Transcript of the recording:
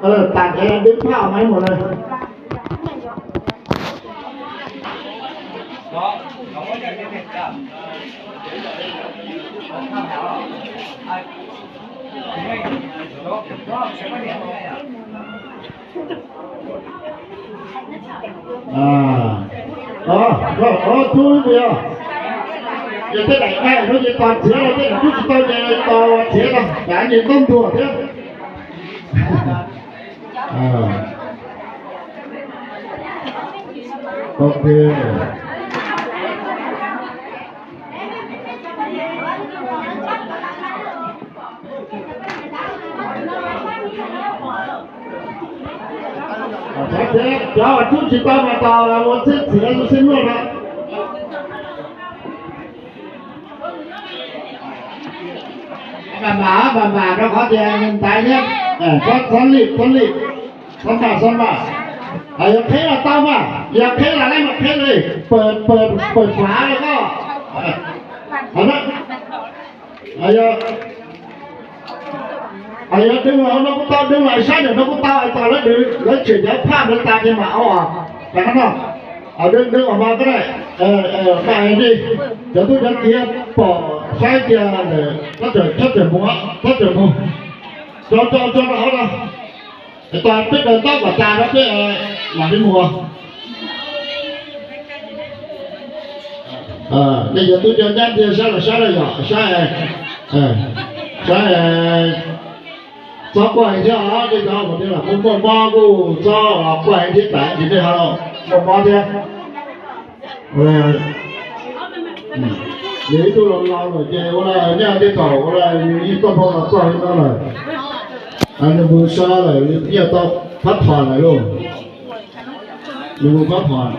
Tam kev dib phaj maiv mus lawm. Tub yog, yog tej daim nqaij no ces tos txiav los tej daim tub tsis tau ces tos txiav no, kav ces ntaub ntuag thiab. Ok. Cov tub tsis tau mas tos ua txhiab txiav xwb luaj no. Mam mam, mam mam rau qhov tias nws ntaiv thiab. Txhob lim, txhob lim, txhob npam, txhob npam. Yog qheb los tau mas, yog qheb los lawm mas qheb li, pawg, pawg fav los koj. Yog dwb los no kuj tau, dwb los sab ntawm no kuj tau, tos lawv dwb, lawv tseem cov phaj ntawd tas ces mam ua. Tam no no, dwb, dwb los mas koj na, paj li, cov tub cov kiv pom saib tias txhob txawm mus, txhob txawm mus, tso, tso, tso rau hauv no. Tos peb daws taub kom tas no peb mam li mus. Nej cov tub cov nyab ntsia saib los saib los yom, saib, saib, txhob quaj heev thiab os, nej cov uas tias los kuj muaj mob kuj txhob quaj heev thiab, tam sim nej ho muaj mob thiab. Nws ib tug laus laus lawm ces ua li nyaj tej thaum ua li nws yeej toj nphau los txog li no lawm. Nws mus so lawm, nws yeej tau phab thom lawm lauj. Nws mus phab thom.